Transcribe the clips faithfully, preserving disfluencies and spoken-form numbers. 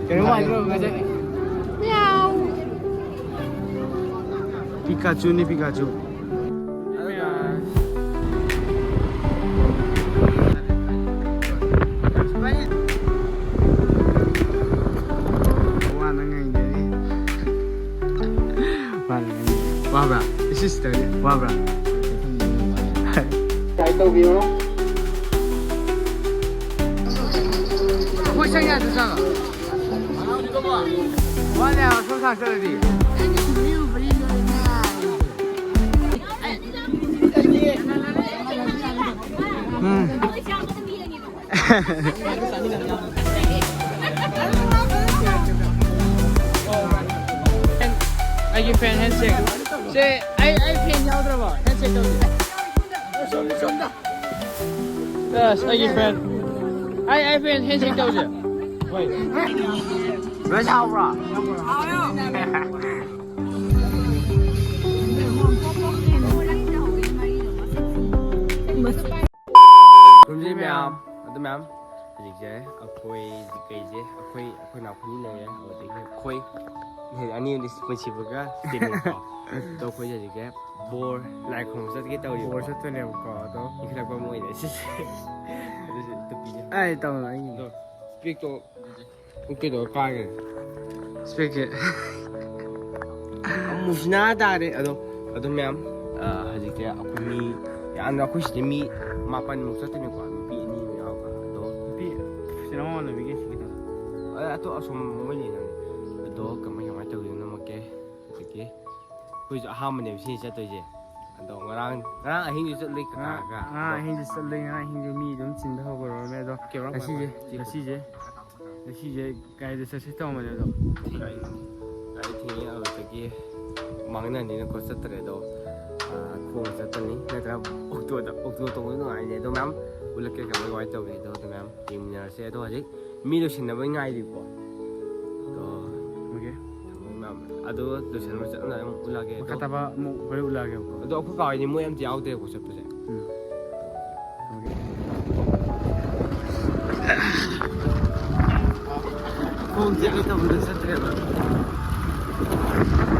ꯀꯩꯅꯣ ꯃꯥꯟꯕ꯭ꯔꯣ ꯉꯁꯥꯏ? ꯄꯤꯀꯥꯆꯨꯅꯤ, ꯄꯤꯀꯥꯆꯨ꯫ ꯋꯥꯅ ꯉꯥꯏꯅꯔꯤ꯫ ꯋꯥꯕ꯭ꯔꯥ? ꯏꯁꯤꯁꯇꯔ ꯋꯥꯕ꯭ꯔꯥ? ꯇ꯭ꯔꯥꯏ ꯇꯧꯕꯤꯌꯣ꯫ ꯑꯩꯈꯣꯏ ꯁꯪ ꯌꯥꯗ ꯆꯪꯉꯣ꯫ ꯋꯥꯅꯦ ꯍꯥꯏꯕ ꯁꯣꯝ ꯁꯥ ꯆꯠꯂꯗꯤ꯫ ꯎꯝ꯫ ꯑꯩꯒꯤ ꯐ꯭ꯔꯦꯟ ꯍꯦꯟꯁꯦꯛ꯫ ꯁꯦ, ꯑꯩ, ꯑꯩ ꯐ꯭ꯔꯦꯟ ꯌꯥꯎꯗ꯭ꯔꯕꯣ? ꯍꯦꯟꯁꯦꯛ ꯇꯧꯁꯦ꯫ ꯑꯁ, ꯑꯩꯒꯤ ꯐ꯭ꯔꯦꯟ꯫ ꯑꯩ, ꯑꯩ ꯐ꯭ꯔꯦꯟ ꯍꯦꯟꯁꯦꯛ ꯇꯧꯁꯦ꯫ ꯂꯣꯏ ꯁꯥꯎꯕ꯭ꯔꯣ? ꯈꯨꯔꯨꯝꯖꯔꯤ ꯃꯌꯥꯝ꯫ ꯑꯗꯨ ꯃꯌꯥꯝ, ꯍꯧꯖꯤꯛꯁꯦ ꯑꯩꯈꯣꯏ ꯀꯩꯁꯦ, ꯑꯩꯈꯣꯏ, ꯑꯩꯈꯣꯏ ꯅꯥꯎꯄꯤ ꯂꯩꯔꯦ, ꯑꯗꯒꯤ ꯑꯩꯈꯣꯏ, ꯑꯅꯤ ꯑꯅꯤ ꯄꯨꯟꯁꯤꯕꯒ ꯇꯤꯟꯅꯩꯀꯣ꯫ ꯑꯗꯣ ꯑꯩꯈꯣꯏꯁꯦ ꯍꯧꯖꯤꯛꯁꯦ ꯕꯣꯔ ꯂꯥꯏ ꯈꯨꯔꯨꯝꯕ ꯆꯠꯀꯦ ꯇꯧꯔꯤꯕꯀꯣ꯫ ꯕꯣꯔ ꯆꯠꯇꯣꯏꯅꯦꯕꯀꯣ, ꯑꯗꯣ꯫ ꯏꯟꯈꯠꯂꯛꯄ ꯑꯃ ꯑꯣꯏꯅ ꯁꯤꯁꯦ꯫ ꯑꯗꯨꯁꯨ ꯇꯨꯄꯤꯁꯦ꯫ ꯑꯩ ꯇꯧꯅꯨ, ꯑꯩ꯫ ꯑꯗꯣ ꯏꯁꯄꯦꯛꯇꯣ ꯀꯩꯗꯧꯔ ꯀꯥꯏꯒ꯭ꯔꯦ? ꯏꯁꯄꯦꯛꯁꯦ꯫ ꯑꯃꯨꯁꯤꯅꯥ ꯇꯥꯔꯦ꯫ ꯑꯗꯣ, ꯑꯗꯣ ꯃꯌꯥꯝ, ꯑ, ꯍꯧꯖꯤꯛꯁꯦ ꯑꯩꯈꯣꯏ ꯃꯤ ꯌꯥꯝꯅ, ꯑꯩꯈꯣꯏ ꯁꯤꯗ ꯃꯤ ꯃꯥꯄꯟꯃꯨꯛ ꯆꯠꯇꯣꯏꯅꯦꯀꯣ, ꯅꯨꯄꯤ ꯑꯅꯤ ꯑꯃ ꯌꯥꯎꯔꯒ꯫ ꯑꯗꯣ ꯅꯨꯄꯤ ꯁꯤꯅ ꯃꯃꯥꯟꯅꯕꯤꯒꯤ ꯁꯤꯒꯤꯗꯣ꯫ ꯑ, ꯑꯇꯣꯞ ꯑꯁꯣꯝ ꯃꯣꯏ ꯂꯩꯅꯕꯅꯦ꯫ ꯑꯗꯣ ꯀꯃꯥꯏ, ꯀꯃꯥꯏꯅ ꯇꯧꯗꯣꯏꯅꯣ ꯅꯝꯃꯛꯀꯦ꯫ ꯑꯗꯒꯤ ꯑꯩꯈꯣꯏꯁꯨ ꯑꯍꯥꯟꯕꯅꯦꯕ ꯁꯤ ꯆꯠꯇꯣꯏꯁꯦ꯫ ꯑꯗꯣ ꯉꯔꯥꯡ, ꯉꯔꯥꯡ ꯑꯍꯤꯡꯁꯨ ꯆꯠꯂꯨꯏ ꯉꯔꯥꯡ, ꯀꯀꯥꯒ꯫ ꯉꯔꯥꯡ ꯑꯍꯤꯡꯁꯨ ꯆꯠꯂꯨꯏ, ꯉꯔꯥꯡ ꯑꯍꯤꯡꯁꯨ ꯃꯤ ꯑꯗꯨꯝ ꯆꯤꯟꯕ ꯍꯧꯈ꯭ꯔꯕꯅꯦ꯫ ꯑꯗꯣ ꯀꯦꯔꯣꯝ ꯉꯁꯤꯁꯦ, ꯍꯥꯏꯕ ꯉꯁꯤꯁꯦ, ꯉꯁꯤꯁꯦ ꯀꯥꯏꯗ ꯆꯠꯁꯦ ꯇꯧꯔꯝꯕꯅꯦ ꯑꯗꯣ? ꯒꯥꯔꯤ ꯊꯤꯡꯉꯤ, ꯑꯗꯨꯗꯒꯤ ꯃꯥꯡꯅꯅꯤꯅꯀꯣ ꯆꯠꯇ꯭ꯔꯦ ꯑꯗꯣ, ꯑ, ꯈꯣꯡꯅ ꯆꯠꯄꯅꯤ, ꯅꯠꯇ꯭ꯔꯒ ꯑꯣꯛꯇꯣꯗ, ꯑꯣꯛꯇꯣ ꯇꯣꯡꯕ ꯅꯨꯡꯉꯥꯏꯅꯤ꯫ ꯑꯗꯣ ꯃꯌꯥꯝ ꯎꯠꯂꯛꯀꯦ ꯀꯃꯥꯏ ꯀꯃꯥꯏꯅ ꯇꯧꯒꯦ ꯑꯗꯣ, ꯑꯗꯣ ꯃꯌꯥꯝ ꯌꯦꯡꯃꯤꯟꯅꯔꯁꯦ꯫ ꯑꯗꯣ ꯍꯧꯖꯤꯛ ꯃꯤ ꯂꯣꯏꯁꯤꯟꯅꯕ ꯉꯥꯏꯔꯤꯀꯣ꯫ ꯑꯗꯣ ꯑꯣꯀꯦ꯫ ꯊꯝꯃꯒꯦ ꯃꯌꯥꯝ꯫ ꯑꯗꯣ ꯂꯣꯏꯁꯤꯟꯅꯕ ꯆꯠꯂꯝꯗꯥꯏꯗ ꯑꯃꯨꯛ ꯎꯠꯂꯛꯑꯒꯦ꯫ ꯑꯗꯣ ꯃꯈꯥ ꯇꯥꯕ ꯑꯃꯨꯛ ꯍꯣꯔꯦꯟ ꯎꯠꯂꯛꯑꯒꯦꯕꯀꯣ꯫ ꯑꯗꯣ ꯑꯩꯈꯣꯏ ꯀꯥ ꯍꯣꯏꯗꯤ ꯃꯣꯏ ꯑꯝꯇ ꯌꯥꯎꯗꯦꯕꯀꯣ ꯆꯠꯄꯁꯦ꯫ ꯎꯝ꯫ ꯑꯣꯀꯦ꯫ ꯈꯣꯡ ꯆꯠꯂꯦ ꯇꯧꯕꯗ ꯆꯠꯇ꯭ꯔꯦꯕ꯫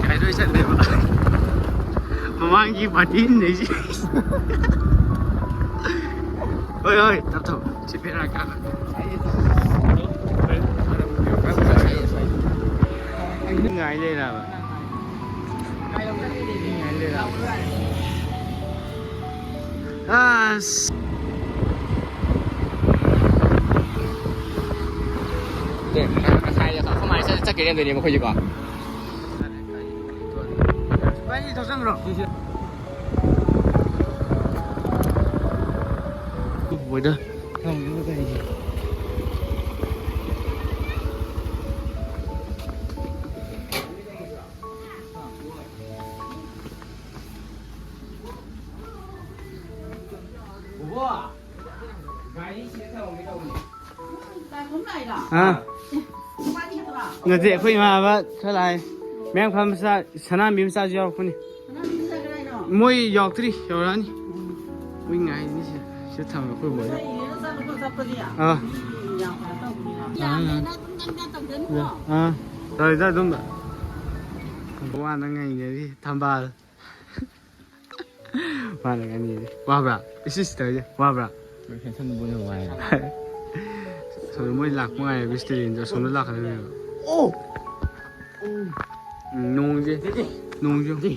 ꯀꯥꯏꯗꯣꯏ ꯆꯠꯂꯦꯕ꯫ ꯃꯃꯥꯡꯒꯤ ꯄꯥꯔꯇꯤ ꯏꯟꯅꯩꯁꯤ꯫ ꯍꯣꯏ, ꯍꯣꯏ, ꯇꯞ ꯇꯞ꯫ ꯁꯤ ꯕꯦꯔꯥ ꯀꯥꯟꯅ꯫ ꯉꯥꯏ ꯂꯩꯔꯕ꯫ ꯑꯁ꯫ ꯉꯁꯥꯏ ꯑꯩꯈꯣꯏ ꯃꯥꯏ ꯆꯠ-, ꯆꯠꯈꯤꯔꯦ ꯑꯗꯨꯅꯦꯕ ꯑꯩꯈꯣꯏꯁꯦꯀꯣ꯫ ꯏꯕꯥꯅꯤ ꯊꯧꯆꯟꯈ꯭ꯔꯣ꯫ ꯕꯣꯏꯗ꯫ ꯍꯥ? ꯅꯠꯇꯦ, ꯑꯩꯈꯣꯏ ꯏꯃꯥꯟꯅꯕ ꯈꯔ ꯂꯥꯛꯑꯦ꯫ ꯃꯌꯥꯡ ꯐꯝ ꯃꯆꯥ, ꯁꯅꯥꯝꯕꯤ ꯃꯆꯥꯁꯨ ꯌꯥꯎꯔꯛꯄꯅꯤ꯫ ꯃꯣꯏ ꯌꯥꯎꯔꯛꯇ꯭ꯔꯤ, ꯌꯧꯔꯛꯑꯅꯤ꯫ ꯃꯣꯏ ꯉꯥꯏꯔꯤꯅꯤ ꯁꯤꯗ꯫ ꯁꯤꯗ ꯊꯝꯃꯦ ꯑꯩꯈꯣꯏ ꯕꯣꯏꯗ꯫ ꯑꯥ꯫ ꯑꯥ꯫ ꯇꯧꯔꯤꯗ ꯑꯗꯨꯝ꯫ ꯋꯥꯅ ꯉꯥꯏꯅꯔꯤ ꯊꯝꯕꯥꯜ꯫ ꯃꯥꯅ ꯉꯥꯏꯅꯔꯤ꯫ ꯋꯥꯕ꯭ꯔꯥ? ꯏꯁ ꯏꯁ ꯇꯧꯔꯤꯁꯦ꯫ ꯋꯥꯕ꯭ꯔꯥ? ꯂꯣꯏꯁꯟꯕ ꯑꯣꯏꯅ ꯋꯥꯏ꯫ ꯑꯁꯣꯝꯗ ꯃꯣꯏ ꯂꯥꯛꯄ ꯉꯥꯏꯔꯦ, ꯕꯤꯁꯇꯔꯤꯟꯁꯨ ꯑꯁꯣꯝꯗ ꯂꯥꯛꯀꯗꯣꯏꯅꯦꯕ꯫ ꯑꯣ! ꯎꯝ, ꯅꯣꯡꯁꯦ꯫ ꯅꯣꯡꯁꯦ꯫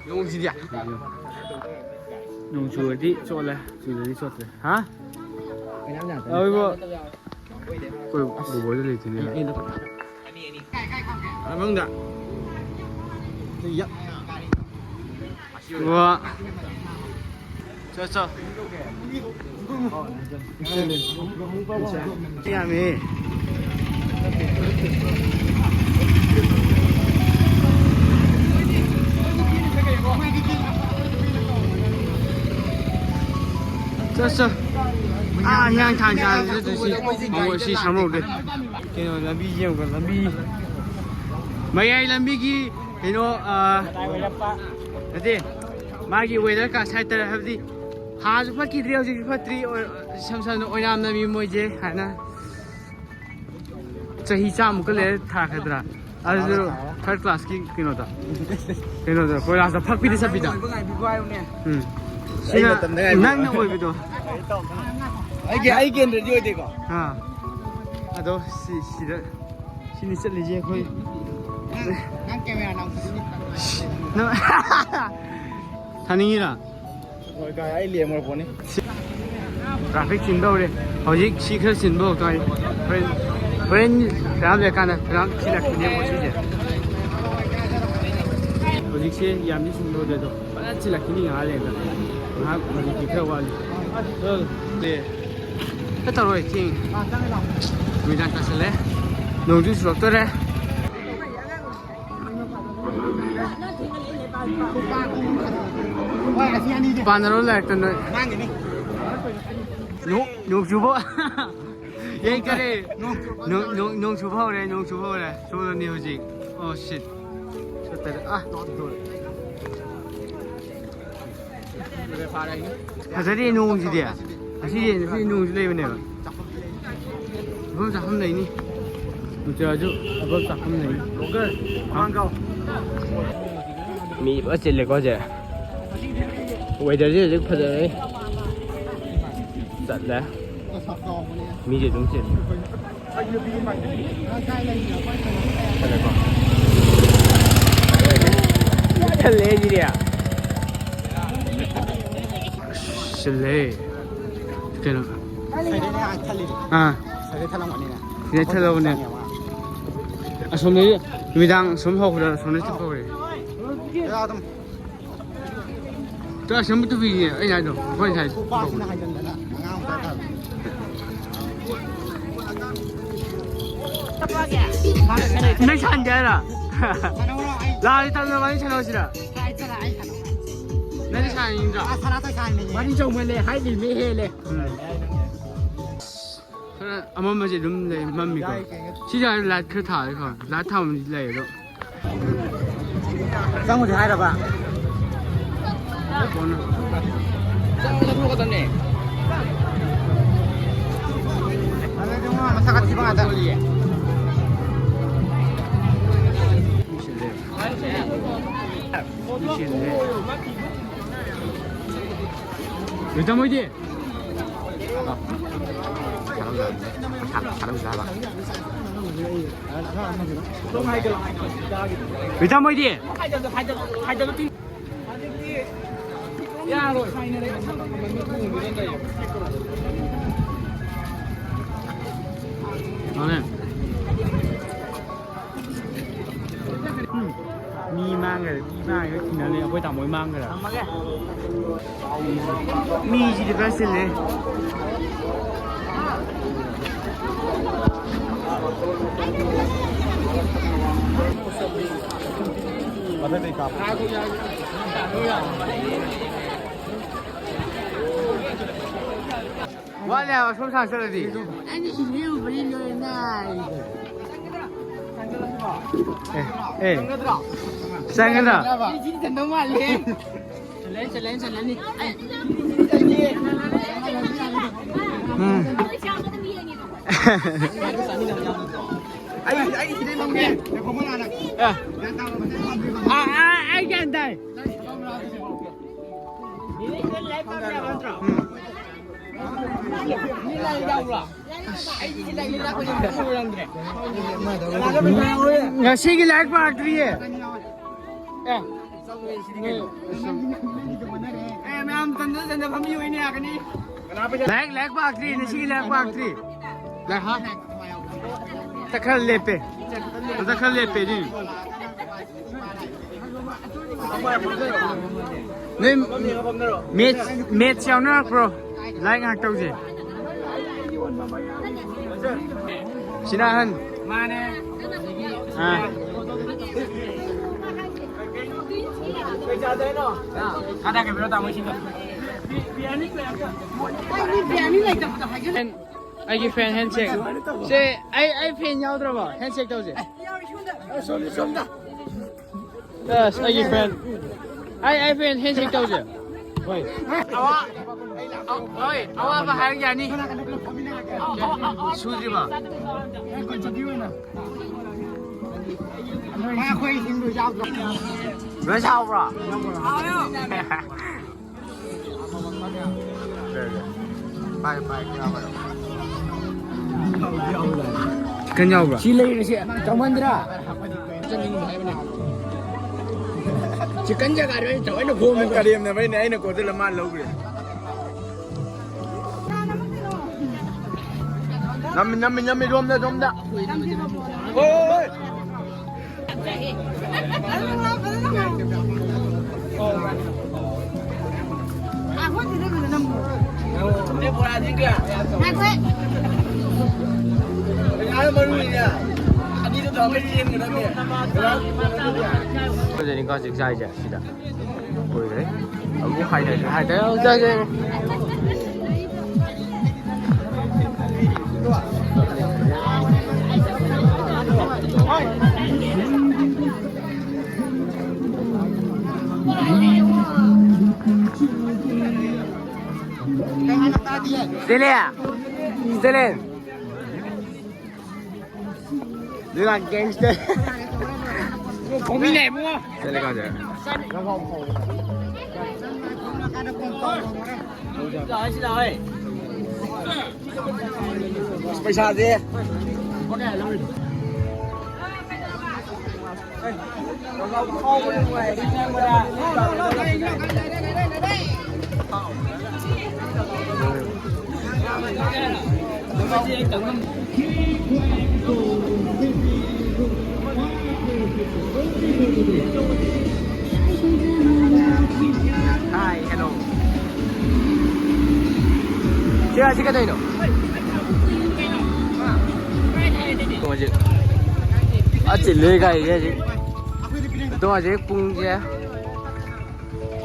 ꯅꯣꯡꯁꯤꯗꯤ꯫ ꯅꯣꯡ ꯆꯨꯔꯗꯤ ꯆꯣꯠꯂꯦ, ꯆꯨꯗ꯭ꯔꯗꯤ ꯆꯣꯠꯇ꯭ꯔꯦ꯫ ꯍꯥ? ꯑꯣꯏꯕ꯫ ꯑꯩꯈꯣꯏ ꯕꯣꯕꯣꯏꯗ ꯂꯩꯇꯦꯅꯦ꯫ ꯃꯅꯨꯡꯗ꯫ ꯋꯥ꯫ ꯆꯣ, ꯆꯣ꯫ ꯌꯥꯝꯃꯦ꯫ ꯆꯠ, ꯆꯠ꯫ ꯑꯥ, ꯍꯤꯌꯥꯡꯊꯥꯡ ꯆꯥꯡ ꯆꯠꯇꯣꯏꯁꯤ꯫ ꯃꯣꯏ ꯁꯤ ꯁꯥꯃꯧꯗꯩ꯫ ꯀꯩꯅꯣ, ꯂꯝꯕꯤ ꯌꯦꯡꯉꯒ, ꯂꯝꯕꯤ꯫ ꯃꯌꯥꯏ ꯂꯝꯕꯤꯒꯤ ꯀꯩꯅꯣ, ꯑꯥ, ꯅꯠꯇꯦ꯫ ꯃꯥꯒꯤ weather ꯀ side ꯇ ꯍꯥꯏꯕꯗꯤ ꯍꯥꯟꯅꯁꯨ ꯐꯠꯈꯤꯗ꯭ꯔꯤ, ꯍꯧꯖꯤꯛꯁꯨ ꯐꯠꯇ꯭ꯔꯤ꯫ ꯑꯣꯏ-, ꯏꯁꯝ ꯁꯝꯅ ꯑꯣꯏꯅꯥꯝ ꯅꯝꯃꯤ ꯃꯣꯏꯁꯦ ꯍꯥꯏꯅ꯫ ꯆꯍꯤ ꯆꯥꯃꯨꯛꯀ ꯂꯩꯔ ꯊꯥꯔꯛꯀꯗ꯭ꯔꯥ? ꯑꯗꯨꯁꯨ ꯊꯥꯔꯣ, ꯊꯥꯔꯣ꯫ Third class ꯀꯤ ꯀꯩꯅꯣꯗ, ꯀꯩꯅꯣꯗ ꯀꯣꯏꯂꯥꯁꯇ ꯐꯛꯄꯤꯗ ꯆꯠꯄꯤꯗ꯫ ꯂꯣꯏꯕ ꯉꯥꯏꯕꯤꯌꯨ ꯍꯥꯏꯌꯨꯅꯦ꯫ ꯎꯝ꯫ ꯑꯩ ꯁꯤꯅ ꯃꯇꯝꯗ ꯉꯥꯏꯕꯤꯌꯨ꯫ ꯅꯪꯅ ꯑꯣꯏꯕꯗꯣ꯫ ꯑꯩꯒꯤ, ꯑꯩ ꯀꯦꯟꯗ꯭ꯔꯗꯤ ꯑꯣꯏꯗꯦꯀꯣ꯫ ꯑꯥ꯫ ꯑꯗꯣ ꯁꯤ, ꯁꯤꯗ, ꯁꯤꯅꯤ ꯆꯠꯂꯤꯁꯦ ꯑꯩꯈꯣꯏ꯫ ꯅꯪ, ꯅꯪ ꯀꯦꯃꯦꯔꯥ ꯅꯪ ꯅꯪ ꯊꯥꯅꯤꯡꯉꯤꯔꯥ? ꯍꯣꯏ, ꯀꯥꯏ, ꯑꯩ ꯂꯦꯝꯃꯨꯔ ꯄꯣꯠꯅꯤ꯫ Traffic ꯆꯤꯟꯕ ꯍꯧꯔꯦ꯫ ꯍꯧꯖꯤꯛ ꯁꯤ ꯈꯔ ꯆꯤꯟꯕ ꯍꯧꯔꯛꯇ ꯉꯥꯏꯔꯤ꯫ ꯍꯣꯔꯦꯟ, ꯍꯣꯔꯦꯟ ꯐꯅꯌꯥꯝ ꯂꯩꯔꯀꯥꯟꯗ ꯐꯅꯌꯥꯝ ꯆꯤꯜꯂꯛꯈꯤꯅꯦꯕ ꯁꯤꯁꯦ꯫ ꯍꯧꯖꯤꯛꯁꯦ ꯌꯥꯝꯗꯤ ꯆꯤꯟꯕ ꯍꯧꯔꯦ ꯑꯗꯣ ꯐꯖꯅ ꯆꯤꯜꯂꯛꯈꯤꯅꯤ ꯉꯥꯏꯍꯥꯛ ꯂꯩꯔꯒ꯫ ꯉꯥꯏꯍꯥꯛ ꯍꯧꯖꯤꯛꯇꯤ ꯈꯔ ꯋꯥꯠꯂꯤ꯫ ꯆꯠꯂꯦ꯫ ꯈꯔ ꯇꯧꯔꯣꯏ, ꯊꯦꯡꯉꯦ꯫ ꯅꯨꯃꯤꯗꯥꯡ ꯇꯥꯁꯜꯂꯦ꯫ ꯅꯣꯡꯁꯨ ꯆꯨꯔꯛꯇꯣꯔꯦ꯫ ꯄꯥꯅꯔꯣ ꯂꯥꯏꯔꯤꯛꯇ ꯅꯣꯏ꯫ ꯅꯣꯡ, ꯅꯣꯡ ꯆꯨꯕ꯫ ꯌꯦꯡ ꯀꯔꯤ? ꯅꯣꯡ ꯆꯨꯕ꯫ ꯅꯣꯡ, ꯅꯣꯡ, ꯅꯣꯡ ꯆꯨꯕ ꯍꯧꯔꯦ, ꯅꯣꯡ ꯆꯨꯕ ꯍꯧꯔꯦ꯫ ꯁꯣꯝꯗꯅꯤ ꯍꯧꯖꯤꯛ꯫ Oh shit꯫ ꯁꯣꯠꯇꯔꯦ꯫ ꯑꯥ꯫ ꯐꯖꯔꯦ ꯅꯣꯡꯁꯤꯗꯤ꯫ ꯉꯁꯤꯗꯤ, ꯉꯁꯤꯗꯤ ꯅꯣꯡꯁꯤ ꯂꯩꯕꯅꯦꯕ꯫ ꯃꯐꯝ ꯆꯥꯐꯝ ꯂꯩꯅꯤ꯫ ꯅꯨꯡꯁꯥꯁꯨ ꯃꯐꯝ ꯆꯥꯐꯝ ꯂꯩꯅꯤ꯫ ꯃꯤ ꯐꯖ ꯆꯤꯜꯂꯦꯀꯣ ꯍꯧꯖꯤꯛ꯫ Weather ꯁꯦ ꯍꯧꯖꯤꯛ ꯐꯖꯔꯦ꯫ ꯆꯠꯂꯦ꯫ ꯃꯤꯁꯦ ꯑꯗꯨꯝ ꯆꯤꯜꯂꯦ꯫ ꯆꯠꯂꯦꯀꯣ꯫ ꯆꯠꯂꯦ ꯁꯤꯗꯤ꯫ ꯆꯤꯜꯂꯦ꯫ ꯀꯩꯅꯣ? ꯁꯥꯏꯗꯩꯅꯦ ꯍꯥꯟꯅ ꯊꯜꯂꯤꯗꯣ꯫ ꯑꯥ꯫ ꯁꯥꯏꯗꯩ ꯊꯜꯂꯝꯒꯅꯤꯅꯦ꯫ ꯁꯤꯗꯩ ꯊꯜꯂꯕꯅꯦ꯫ ꯑꯁꯣꯝꯗꯒꯤ ꯅꯨꯃꯤꯗꯥꯡ ꯁꯨꯝ ꯍꯧꯕꯗ ꯑꯁꯣꯝꯗꯩ ꯆꯠꯄ ꯍꯧꯔꯦ꯫ ꯑꯗꯨꯝ꯫ ꯇꯣ ꯑꯁꯣꯝ ꯇꯨꯄꯤꯅꯦ ꯑꯩꯅ ꯍꯥꯏꯗꯣ꯫ ꯑꯩꯈꯣꯏ ꯉꯁꯥꯏ ꯈꯨꯄꯥꯛꯁꯤꯅ ꯍꯥꯏꯖꯟꯗꯅ ꯑꯉꯥꯡ ꯃꯆꯥ ꯇꯥꯔꯦ꯫ ꯅꯪ ꯁꯥꯟꯒꯦ ꯍꯥꯏꯔꯣ? ꯂꯥꯛꯑꯗꯤ ꯇꯞꯅ ꯋꯥꯔꯤ ꯁꯥꯟꯅꯧꯁꯤꯔ? ꯅꯪꯗꯤ ꯁꯥꯟꯅꯅꯤꯡꯗ꯭ꯔꯣ? ꯋꯥꯔꯤ ꯆꯧꯃꯜꯂꯦ, ꯍꯥꯏꯠ ꯂꯤꯃꯤꯠ ꯍꯦꯜꯂꯦ꯫ ꯎꯝ꯫ ꯈꯔ ꯑꯃꯝꯕꯁꯦ ꯑꯗꯨꯝ ꯂꯩ, ꯃꯝꯃꯤꯀꯣ꯫ ꯁꯤꯁꯦ ꯂꯥꯏꯠ ꯈꯔ ꯊꯥꯔꯦꯀꯣ꯫ ꯂꯥꯏꯠ ꯊꯥꯕ ꯑꯃꯗꯤ ꯂꯩ ꯑꯗꯣ꯫ ꯆꯪꯉꯨꯁꯦ ꯍꯥꯏꯔꯕ? ꯀꯣꯟꯅ꯫ ꯃꯁꯛ ꯑꯊꯤꯕ ꯉꯥꯛꯇ꯫ ꯔꯤꯇꯥ ꯃꯣꯏꯗꯤ? ꯔꯤꯇꯥ ꯃꯣꯏꯗꯤ? ꯃꯥꯅꯦ꯫ ꯎꯝ꯫ ꯃꯤ ꯃꯥꯡꯈ꯭ꯔꯦ, ꯃꯤ ꯃꯥꯡꯈ꯭ꯔꯦ, ꯊꯤꯅꯅꯤ, ꯑꯩꯈꯣꯏ ꯇꯥꯃꯣ ꯃꯥꯡꯈ꯭ꯔꯦ꯫ ꯃꯤꯁꯤꯗꯤ ꯐꯖꯅ ꯆꯤꯜꯂꯦ꯫ ꯃꯊꯛꯇꯩ ꯀꯥꯞꯄꯣ꯫ ꯋꯥꯠꯂꯦ ꯍꯥꯏꯕ, ꯁꯣꯝ ꯁꯥꯡ ꯆꯠꯂꯗꯤ꯫ ꯑꯩꯅ ꯁꯤꯗ ꯌꯧꯕꯗꯤ ꯂꯣꯏꯔꯦ ꯅꯥꯏ꯫ ꯑꯦ, ꯑꯦ꯫ ꯆꯪꯒꯗ꯭ꯔꯥ? ꯑꯩ ꯁꯤꯗꯤ ꯆꯟꯗꯧ ꯃꯥꯜꯂꯦ꯫ ꯆꯜꯂꯅꯤ, ꯆꯜꯂꯅꯤ, ꯆꯜꯂꯅꯤ꯫ ꯑꯩ ꯎꯝ꯫ ꯑꯩ, ꯑꯩ ꯁꯤꯗꯩ ꯂꯧꯒꯦ꯫ ꯑꯦ꯫ ꯑꯥ, ꯑꯥ, ꯑꯩ ꯒ꯭ꯌꯥꯟ ꯇꯥꯏ꯫ ꯎꯝ꯫ ꯉꯁꯤꯒꯤ ꯂꯥꯏꯔꯤꯛ ꯄꯥꯔꯛꯇ꯭ꯔꯤꯌꯦ꯫ ꯑꯦ꯫ ꯑꯦ, ꯃꯌꯥꯝ ꯆꯟꯗ ꯆꯟꯗ ꯐꯝꯕꯤꯌꯨ, ꯑꯩꯅ ꯌꯥꯒꯅꯤ꯫ ꯂꯥꯏꯔꯤꯛ, ꯂꯥꯏꯔꯤꯛ ꯄꯥꯔꯛꯇ꯭ꯔꯤ, ꯉꯁꯤꯒꯤ ꯂꯥꯏꯔꯤꯛ ꯄꯥꯔꯛꯇ꯭ꯔꯤ꯫ ꯂꯥꯏꯔꯤꯛ ꯍꯥ? ꯈꯔ ꯂꯦꯞꯄꯦ꯫ ꯈꯔ ꯂꯦꯞꯄꯦ ꯑꯗꯨꯏꯅꯦ꯫ ꯅꯣꯏ ꯃꯦꯠꯁ, ꯃꯦꯠꯁ ꯌꯥꯎꯅꯔꯛꯄ꯭ꯔꯣ? ꯂꯥꯏꯛ ꯉꯥꯏꯍꯥꯛ ꯇꯧꯁꯦ꯫ ꯁꯤꯅ ꯑꯍꯟ꯫ ꯃꯥꯅꯦ꯫ ꯑꯥ꯫ ꯀꯗꯥꯏ ꯀꯩꯅꯣ ꯇꯥꯃꯣ ꯁꯤꯗ? ꯑꯩꯒꯤ ꯐ꯭ꯔꯦꯟ ꯍꯦꯟꯁꯦꯛ꯫ ꯁꯦ, ꯑꯩ, ꯑꯩ ꯐ꯭ꯔꯦꯟ ꯌꯥꯎꯗ꯭ꯔꯕꯣ? ꯍꯦꯟꯁꯦꯛ ꯇꯧꯁꯦ꯫ ꯑꯁ, ꯑꯩꯒꯤ ꯐ꯭ꯔꯦꯟ꯫ ꯑꯩ, ꯑꯩ ꯐ꯭ꯔꯦꯟ ꯍꯦꯟꯁꯦꯛ ꯇꯧꯁꯦ꯫ ꯍꯣꯏ꯫ ꯍꯣꯏ, ꯑꯋꯥꯕ ꯍꯥꯏꯔꯛ ꯌꯥꯅꯤ꯫ ꯁꯨꯗ꯭ꯔꯤꯕ? ꯂꯣꯏ ꯁꯥꯎꯕ꯭ꯔꯣ? ꯄꯥꯏ, ꯄꯥꯏ, ꯀꯌꯥ ꯄꯥꯏ? ꯆꯤꯛꯀꯟ ꯌꯥꯎꯕ꯭ꯔꯥ? ꯁꯤ ꯂꯩꯔꯤꯁꯦ ꯆꯥꯎꯃꯟꯗ꯭ꯔꯥ? ꯆꯤꯛꯀꯟ ꯖꯒꯥꯗ ꯑꯩꯅ ꯊꯑꯣꯏꯅ ꯈꯣꯝꯃꯤꯕ꯫ ꯀꯔꯦꯝꯅꯕꯩꯅꯦ ꯑꯩꯅ ꯀꯣꯠꯁꯤꯜꯂ ꯃꯥ ꯂꯧꯈ꯭ꯔꯦ꯫ ꯅꯝꯃꯤ, ꯅꯝꯃꯤ, ꯅꯝꯃꯤ, ꯔꯣꯝꯗ, ꯔꯣꯝꯗ꯫ ꯍꯣꯏ, ꯍꯣꯏ, ꯍꯣꯏ꯫ ꯑꯗꯨꯅꯤꯀꯣ ꯍꯧꯖꯤꯛ ꯆꯥꯏꯁꯦ ꯁꯤꯗ꯫ ꯀꯨꯏꯔꯦ꯫ ꯑꯃꯨꯛ ꯍꯥꯏꯅꯁꯦ, ꯍꯥꯏꯅ ꯆꯠꯁꯦ꯫ ꯁꯤꯂꯦ꯫ ꯁꯤꯂꯦ꯫ ꯅꯣꯏ ꯒꯦꯡꯁꯇꯔ꯫ ꯈꯣꯡꯃꯤꯟꯅꯩ ꯏꯕꯨꯡꯉꯣ꯫ ꯆꯠꯂꯦ ꯀꯥꯟꯗ꯫ ꯄꯩꯁꯥꯁꯦ꯫ Hi, hello. ꯁꯤ ꯀꯩꯗꯧꯅꯣ? ꯍꯧꯖꯤꯛ ꯑ ꯆꯤꯜꯂꯦ ꯒꯥꯔꯤꯁꯦ ꯍꯧꯖꯤꯛ꯫ ꯑꯗꯣ ꯍꯧꯖꯤꯛ ꯄꯨꯡꯁꯦ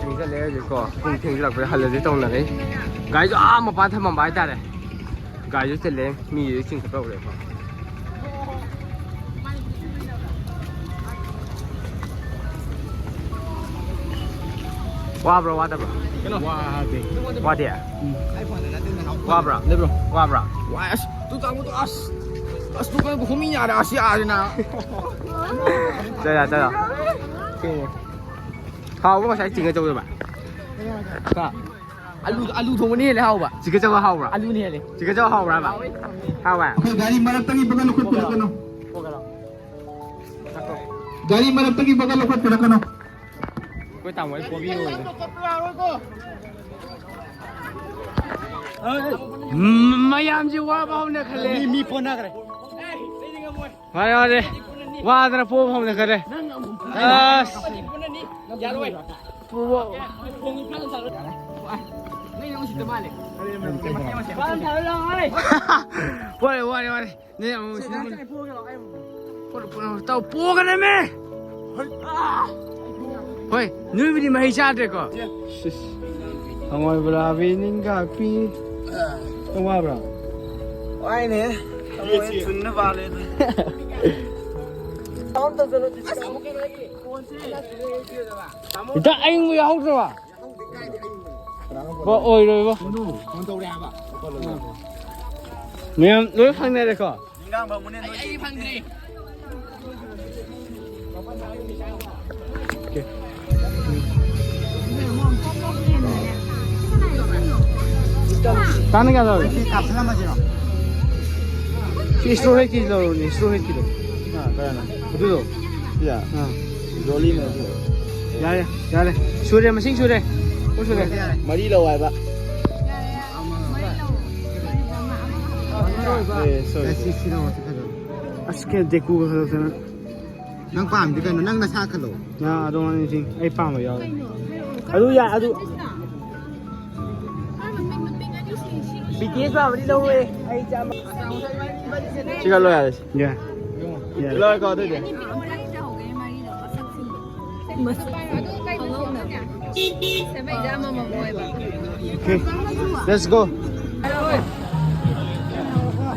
ꯊꯦꯡꯖꯤꯜꯂꯛꯑꯦ ꯍꯧꯖꯤꯛꯀꯣ꯫ ꯄꯨꯡ ꯊꯦꯡꯖꯤꯜꯂꯛꯄꯗ ꯍꯜꯂꯁꯦ ꯇꯧꯅꯔꯦ꯫ ꯒꯥꯔꯤꯁꯨ ꯑꯥ ꯃꯄꯥꯟ ꯊꯝꯃꯝꯕ ꯍꯥꯏꯇꯥꯔꯦ꯫ ꯒꯥꯔꯤꯁꯨ ꯆꯤꯜꯂꯦ꯫ ꯃꯤꯁꯨ ꯆꯤꯡꯈꯠꯄ ꯍꯧꯔꯦꯀꯣ꯫ ꯋꯥꯕ꯭ꯔꯣ, ꯋꯥꯗꯕ꯭ꯔꯣ? ꯀꯩꯅꯣ? ꯋꯥꯗꯦ꯫ ꯋꯥꯗꯦ? ꯎꯝ꯫ ꯋꯥꯕ꯭ꯔꯥ? ꯂꯩꯕ꯭ꯔꯣ? ꯋꯥꯕ꯭ꯔꯥ? ꯋꯥꯏ, ꯑꯁ, ꯇꯨ ꯇꯥꯃꯣꯗꯣ, ꯑꯁ, ꯑꯁ, ꯇꯨ ꯀꯩꯅꯣ ꯍꯨꯃꯤ ꯌꯥꯔꯦ, ꯑꯁ, ꯌꯥꯔꯦꯅ꯫ ꯆꯠꯂꯣ, ꯆꯠꯂꯣ꯫ ꯍꯥꯎꯕ꯭ꯔꯣ ꯉꯁꯥꯏ ꯆꯤꯡꯒ ꯆꯧꯗꯕ? ꯀ-, ꯑꯂꯨ, ꯑꯂꯨ ꯊꯣꯡꯕꯅ ꯍꯦꯜꯂꯦ ꯍꯥꯎꯕ꯫ ꯆꯤꯡꯒ ꯆꯧ ꯍꯥꯎꯕ꯭ꯔꯥ? ꯑꯂꯨꯅ ꯍꯦꯜꯂꯦ꯫ ꯆꯤꯡꯒ ꯆꯧ ꯍꯥꯎꯕ꯭ꯔꯥꯕ? ꯍꯥꯎꯋꯦ? ꯑꯩꯈꯣꯏ ꯒꯥꯔꯤ ꯃꯔꯛꯇꯒꯤ ꯕꯒꯜ ꯂꯧꯈꯠꯄꯤꯔꯛꯀꯅꯨ꯫ ꯒꯥꯔꯤ ꯃꯔꯛꯇꯒꯤ ꯕꯒꯜ ꯂꯧꯈꯠꯄꯤꯔꯛꯀꯅꯨ꯫ ꯑꯩꯈꯣꯏ ꯇꯥꯃꯣ ꯑꯩ ꯄꯣꯕꯤꯔꯣꯏꯗ꯫ ꯎꯝ, ꯃꯌꯥꯝꯁꯦ ꯋꯥꯕ ꯍꯧꯅ ꯈꯜꯂꯦ꯫ ꯃꯤ, ꯃꯤ ꯄꯣꯅꯈ꯭ꯔꯦ꯫ ꯃꯥꯅꯦ, ꯃꯥꯅꯦ꯫ ꯋꯥꯗꯅ ꯄꯣꯕ ꯍꯧꯅ ꯈꯜꯂꯦ꯫ ꯑꯁ꯫ ꯄꯣꯕ꯫ ꯋꯥꯔꯦ, ꯋꯥꯔꯦ, ꯋꯥꯔꯦ꯫ ꯅꯦ, ꯑꯃꯨꯛ ꯁꯤꯗ ꯄꯨꯔꯛꯑꯣ, ꯄꯨꯔꯛꯑꯣ, ꯇꯧ, ꯄꯣꯒꯗꯕꯅꯦ꯫ ꯍꯣꯏ, ꯅꯣꯏꯕꯨꯗꯤ ꯃꯍꯩ ꯆꯥꯗ꯭ꯔꯦꯀꯣ? ꯁꯤꯁ꯫ ꯍꯪꯉꯣꯏ ꯕꯣꯔꯥꯕꯤ, ꯅꯤꯡꯒꯥꯛꯄꯤ꯫ ꯅꯪ ꯋꯥꯕ꯭ꯔꯥ? ꯋꯥꯏꯅꯦ꯫ ꯍꯪꯉꯣꯏ ꯊꯨꯟꯅ ꯄꯥꯜꯂꯦ ꯑꯗꯨ꯫ ꯍꯤꯗꯥꯛ ꯑꯌꯤꯡꯕ ꯌꯥꯎꯍꯧꯗ꯭ꯔꯕ? ꯕꯣ, ꯑꯣꯏꯔꯣꯏꯕꯣ꯫ ꯐꯣꯟ ꯇꯧꯔꯦ ꯍꯥꯏꯕ꯫ ꯃꯌꯥꯝ ꯂꯣꯏ ꯐꯪꯅꯔꯦꯀꯣ? ꯅꯤꯡꯒꯥꯡ ꯐꯪꯕꯅꯦ ꯅꯣꯏ꯫ ꯑꯩ ꯐꯪꯗ꯭ꯔꯤ꯫ ꯑꯣꯀꯦ꯫ ꯇꯥꯅ ꯀꯌꯥ ꯂꯧꯔꯒꯦ? ꯁꯤ ꯀꯥꯞꯁꯤꯜꯂꯝꯃꯁꯤꯔꯣ? ꯁꯤ straw head ꯀꯤꯁꯤ ꯂꯧꯔꯣꯅꯦ, straw head ꯀꯤꯗꯣ꯫ ꯑꯥ, ꯀꯌꯥꯅꯣ? ꯑꯗꯨꯗꯣ? ꯁꯤꯗ? ꯑꯥ꯫ ꯖꯣꯂꯤ ꯃꯔꯨ꯫ ꯌꯥꯔꯦ, ꯌꯥꯔꯦ꯫ ꯁꯨꯔꯦ, ꯃꯁꯤꯡ ꯁꯨꯔꯦ꯫ ꯑꯍꯨꯝ ꯁꯨꯔꯦ꯫ ꯃꯔꯤ ꯂꯧ ꯍꯥꯏꯕ꯫ ꯑꯦ, sorry꯫ ꯑꯁ, ꯁꯤ, ꯁꯤ ꯂꯧꯔꯣ, ꯁꯤ ꯐꯖꯕ꯫ ꯑꯁ, ꯀꯩꯅꯣ, ꯗꯦꯀꯨꯒ ꯈꯜꯂꯛꯇꯅ꯫ ꯅꯪ ꯄꯥꯝꯗꯤ ꯀꯩꯅꯣ? ꯅꯪ ꯅꯁꯥ ꯈꯜꯂꯣ꯫ ꯅꯪ ꯑꯗꯣ ꯅꯤꯡꯁꯤꯡ-, ꯑꯩ ꯄꯥꯝꯕ ꯌꯥꯎꯔꯦ꯫ ꯑꯗꯨ ꯌꯥ-, ꯑꯗꯨ꯫ ꯕꯤ ꯇꯤ ꯑꯦꯁ ꯄꯥꯝꯕꯗꯤ ꯂꯧꯋꯦ꯫ ꯑꯩ ꯆꯥꯝꯃ꯫ ꯁꯤ ꯈꯜꯂꯣ ꯌꯥꯔꯦ꯫ ꯌꯥꯏ꯫ ꯌꯥꯏ꯫ ꯂꯣꯏꯔꯦꯀꯣ ꯑꯗꯨꯏꯗꯤ? Okay, let's go.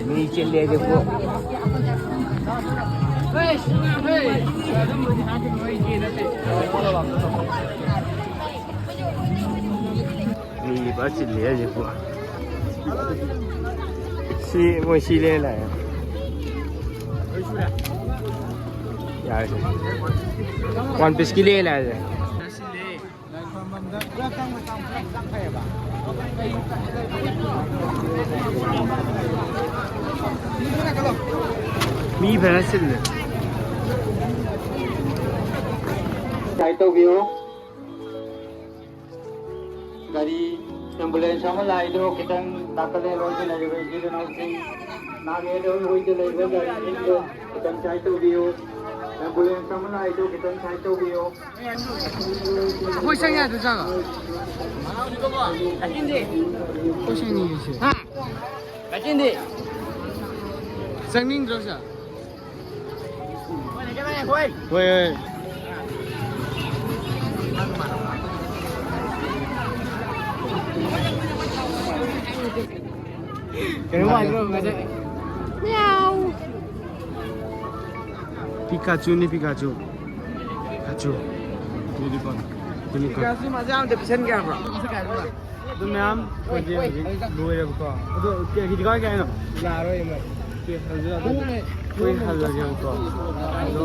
ꯃꯤ ꯆꯤꯜꯂꯦ ꯑꯗꯨꯕꯨ꯫ ꯏꯕ ꯆꯤꯜꯂꯤ ꯍꯧꯖꯤꯛꯄꯨ꯫ ꯁꯤ ꯃꯣꯏ ꯁꯤ ꯂꯩ ꯂꯥꯛꯑꯦ꯫ ꯌꯥꯔꯦ ꯁꯦ꯫ ꯋꯥꯟ ꯄꯤꯁꯀꯤ ꯂꯩ ꯂꯥꯛꯑꯦ꯫ ꯃꯤ ꯐꯖꯅ ꯆꯤꯜꯂꯦ꯫ ꯁꯥꯏ ꯇꯧꯕꯤꯌꯨ꯫ ꯒꯥꯔꯤ ꯑꯦꯝꯕꯨꯂꯦꯟꯁ ꯑꯃ ꯂꯥꯛꯏꯗꯣ ꯈꯤꯇꯪ ꯅꯥꯀꯜ ꯂꯦꯟ ꯑꯣꯏꯗ ꯂꯩꯔꯤꯕ ꯏꯆꯤꯜ ꯏꯅꯥꯎꯁꯤꯡ, ꯅꯥꯛ ꯂꯦꯟ ꯑꯣꯏꯗ ꯂꯩꯕ ꯒꯥꯔꯤꯁꯤꯡꯗꯣ ꯈꯤꯇꯪ ꯁꯥꯏ ꯇꯧꯕꯤꯌꯨ꯫ ꯑꯦꯝꯕꯨꯂꯦꯟꯁ ꯑꯃ ꯂꯥꯛꯏꯗꯣ ꯈꯤꯇꯪ ꯁꯥꯏ ꯇꯧꯕꯤꯌꯨ꯫ ꯑꯩꯈꯣꯏ ꯆꯪ ꯌꯥꯗ꯭ꯔꯣ ꯆꯪꯉꯣ? ꯑꯩꯈꯣꯏ ꯆꯪꯅꯤꯡꯉꯤꯁꯦ꯫ ꯍꯥ? ꯀꯥꯆꯤꯟꯗꯤ? ꯆꯪꯅꯤꯡꯗ꯭ꯔꯣ ꯁꯥꯔ? ꯍꯣꯏ, ꯍꯣꯏ꯫ ꯀꯩꯅꯣ ꯃꯥꯟꯗ꯭ꯔꯣ ꯉꯁꯥꯏ? ꯄꯤꯀꯥꯆꯨꯅꯤ, ꯄꯤꯀꯥꯆꯨ꯫ ꯄꯤꯀꯥꯆꯨ꯫ ꯌꯨꯅꯤꯀꯣꯔꯟ꯫ ꯌꯨꯅꯤꯀꯣꯔꯟ꯫ ꯄꯤꯀꯥꯆꯨ ꯃꯆꯥ ꯑꯝꯇ ꯄꯤꯁꯟꯒꯦ ꯍꯥꯏꯕ꯭ꯔꯣ? ꯑꯗꯨ ꯃꯌꯥꯝ ꯑꯩꯈꯣꯏꯁꯦ ꯍꯧꯖꯤꯛ ꯂꯣꯏꯔꯦꯕꯀꯣ꯫ ꯑꯗꯣ ꯀꯦ-, ꯀꯦꯖꯤ ꯀꯌꯥ ꯀꯌꯥꯅꯣ? ꯌꯥꯔꯣꯏ, ꯏꯃꯥ꯫ ꯀꯦ-, ꯍꯧꯖꯤꯛ ꯑꯗꯨꯝ ꯑꯩꯈꯣꯏ ꯍꯜꯂꯒꯦꯕꯀꯣ꯫ ꯑꯗꯣ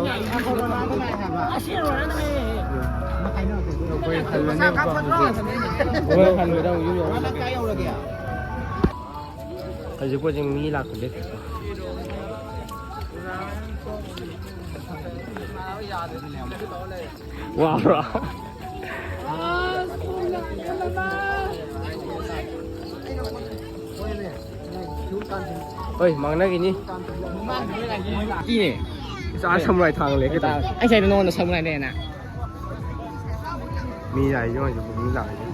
ꯑꯩꯈꯣꯏ ꯍꯜꯂꯅꯦꯕꯀꯣ ꯍꯧꯖꯤꯛ꯫ ꯑꯩꯈꯣꯏ ꯍꯟꯕꯗ ꯑꯃꯨꯛ ꯌꯨꯝ ꯌꯧꯔꯒꯦ꯫ ꯍꯧꯖꯤꯛꯄꯨ ꯍꯧꯖꯤꯛ ꯃꯤ ꯂꯥꯛꯄꯗꯤ꯫ ꯋꯥꯕ꯭ꯔꯣ? ꯍꯣꯏ, ꯃꯥꯡꯅꯈꯤꯅꯤ꯫ ꯏꯅꯦ꯫ ꯏꯁ, ꯑꯥ ꯁꯃꯨꯔꯥꯏ ꯊꯥꯡ ꯂꯩ ꯀꯩꯗꯧ? ꯑꯩ ꯁꯥꯏꯗ ꯅꯉꯣꯟꯗ ꯁꯃꯨꯔꯥꯏ ꯂꯩꯌꯦꯅ꯫ ꯃꯤ ꯂꯥꯛꯏꯁꯦ ꯍꯧꯖꯤꯛ ꯃꯤ ꯂꯥꯛꯏꯁꯦ꯫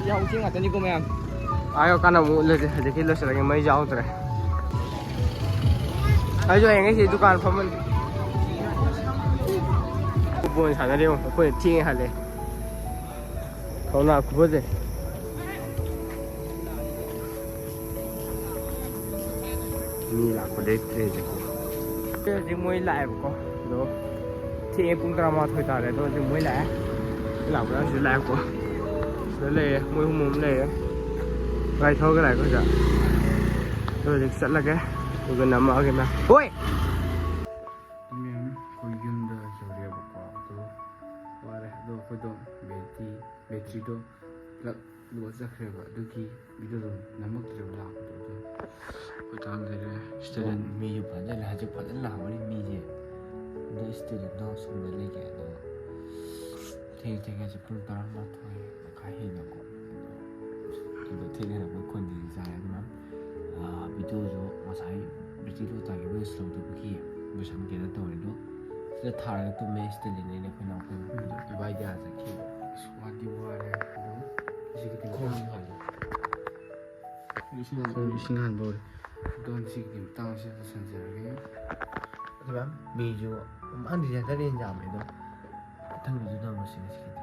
ꯌꯥꯍꯧ ꯊꯦꯡ ꯉꯥꯛꯇꯅꯤꯀꯣ ꯃꯌꯥꯝ꯫ ꯑꯥ ꯌꯧꯀꯥꯟꯗ ꯑꯃꯨꯛ ꯎꯠꯂꯁꯦ, ꯍꯧꯖꯤꯛꯀꯤ ꯂꯣꯏꯁꯤꯜꯂꯒꯦ, ꯃꯩꯁꯨ ꯌꯥꯎꯗ꯭ꯔꯦ꯫ ꯑꯩꯁꯨ ꯍꯌꯦꯡ ꯑꯩꯁꯦ ꯗꯨꯀꯥꯟ ꯐꯝꯃꯅꯤ꯫ ꯐꯨꯠꯕꯣꯜ ꯁꯥꯟꯅꯔꯦ ꯌꯦꯡꯉꯣ, ꯑꯩꯈꯣꯏꯅ ꯊꯦꯡꯉꯦ ꯍꯜꯂꯦ꯫ ꯀꯧꯅꯥ ꯈꯨꯕꯁꯦ꯫ ꯃꯤ ꯂꯥꯛꯄ ꯂꯦꯞꯇ꯭ꯔꯦ ꯍꯧꯖꯤꯛ꯫ ꯍꯧꯖꯤꯛ ꯃꯣꯏ ꯂꯥꯛꯑꯦꯕꯀꯣ꯫ ꯑꯗꯣ ꯊꯦꯡꯉꯦ, ꯄꯨꯡ ꯇꯔꯥꯃꯥꯊꯣꯏ ꯇꯥꯔꯦ꯫ ꯑꯗꯣ ꯍꯧꯖꯤꯛ ꯃꯣꯏ ꯂꯥꯛꯑꯦ꯫ ꯂꯥꯛꯄ꯭ꯔꯥ? ꯁꯤꯗ ꯂꯥꯛꯑꯦꯀꯣ꯫ ꯁꯤꯗ ꯂꯩꯔꯦ, ꯃꯣꯏ ꯑꯍꯨꯝ ꯑꯃ ꯂꯩꯔꯦ꯫ ꯒꯥꯔꯤ ꯊꯧꯔꯒ ꯂꯥꯛꯑꯦꯀꯣ ꯁꯤꯗ꯫ ꯑꯗꯣ ꯍꯧꯖꯤꯛ ꯆꯠꯂꯒꯦ꯫ ꯑꯗꯨꯒ ꯅꯝꯃꯛꯑꯒꯦ ꯃꯌꯥꯝ꯫ ꯍꯣꯏ! ꯃꯌꯥꯝ ꯑꯩꯈꯣꯏ ꯌꯨꯝꯗ ꯌꯧꯔꯦꯕꯀꯣ꯫ ꯑꯗꯣ ꯋꯥꯔꯦ꯫ ꯑꯗꯣ ꯑꯩꯈꯣꯏꯗꯣ ꯕꯦꯇ꯭ꯔꯤ, ꯕꯦꯇ꯭ꯔꯤꯗꯣ ꯄꯨꯂꯞ ꯂꯣ ꯆꯠꯈ꯭ꯔꯦꯕ꯫ ꯑꯗꯨꯒꯤ ꯚꯤꯗꯤꯑꯣꯗꯣ ꯅꯝꯃꯛꯇ꯭ꯔꯦꯕ ꯂꯥꯛꯄꯗꯣ꯫ ꯑꯗꯣ ꯑꯩꯈꯣꯏ ꯇꯥꯡ ꯂꯩꯔꯦ꯫ ꯁꯤꯗ ꯃꯤꯁꯨ ꯐꯖꯅ, ꯍꯧꯖꯤꯛ ꯐꯖꯅ ꯂꯥꯛꯑꯝꯃꯅꯤ ꯃꯤꯁꯦ꯫ ꯑꯗꯣ ꯁ꯭ꯇꯨꯗꯦꯟꯗꯣ ꯁꯣꯝꯗ ꯂꯩꯒꯦ꯫ ꯑꯗꯣ ꯊꯦꯡ ꯊꯦꯡꯉꯁꯦ ꯄꯨꯡ ꯇꯔꯥꯃꯥꯊꯣꯏ ꯃꯈꯥꯏ ꯍꯦꯟꯅꯀꯣ꯫ ꯑꯗꯣ ꯊꯦꯡꯅ ꯑꯩꯈꯣꯏ ꯈꯨꯟꯗꯗꯤ ꯆꯥꯔꯦ꯫ ꯑꯗꯨꯅ, ꯑꯥ, ꯚꯤꯗꯤꯑꯣꯁꯨ ꯉꯁꯥꯏ ꯕꯦꯇ꯭ꯔꯤ ꯂꯣ ꯇꯥꯈꯤꯕ ꯁ꯭ꯂꯣ ꯇꯧꯕꯒꯤ ꯂꯣꯏꯁꯟꯒꯦꯅ ꯇꯧꯔꯦ꯫ ꯑꯗꯣ ꯁꯤꯗ ꯊꯥꯔꯒ ꯇꯨꯝꯃꯦ꯫ ꯁꯤꯗ ꯂꯩꯅꯩꯅꯦ ꯑꯩꯈꯣꯏ ꯏꯅꯥꯎꯄꯥ ꯅꯨꯄꯤꯗꯣ꯫ ꯏꯕꯥꯏꯗꯤ ꯑꯥ ꯆꯠꯈꯤꯕ꯫ ꯑꯁ, ꯋꯥꯗꯤ ꯋꯥꯔꯦ꯫ ꯑꯗꯨꯝ ꯁꯤꯒꯤ ꯈꯣꯡꯁꯤ ꯍꯥꯜꯂꯦ꯫ ꯏꯁꯤꯡ ꯍꯥꯟꯕ ꯍꯧꯔꯦ꯫ ꯑꯗꯣ ꯁꯤꯒꯤ ꯃꯇꯥꯡꯁꯤꯗ ꯂꯣꯏꯁꯟꯖꯔꯒꯦ꯫ ꯑꯗꯨꯒ ꯃꯤꯁꯨ ꯃꯥꯗꯤ ꯁꯦꯟꯇꯔ ꯌꯥꯝꯃꯦ꯫ ꯑꯗꯣ ꯃꯊꯪꯒꯤꯗꯨꯗ ꯑꯃꯨꯛ ꯁꯤꯡꯉꯁꯤ꯫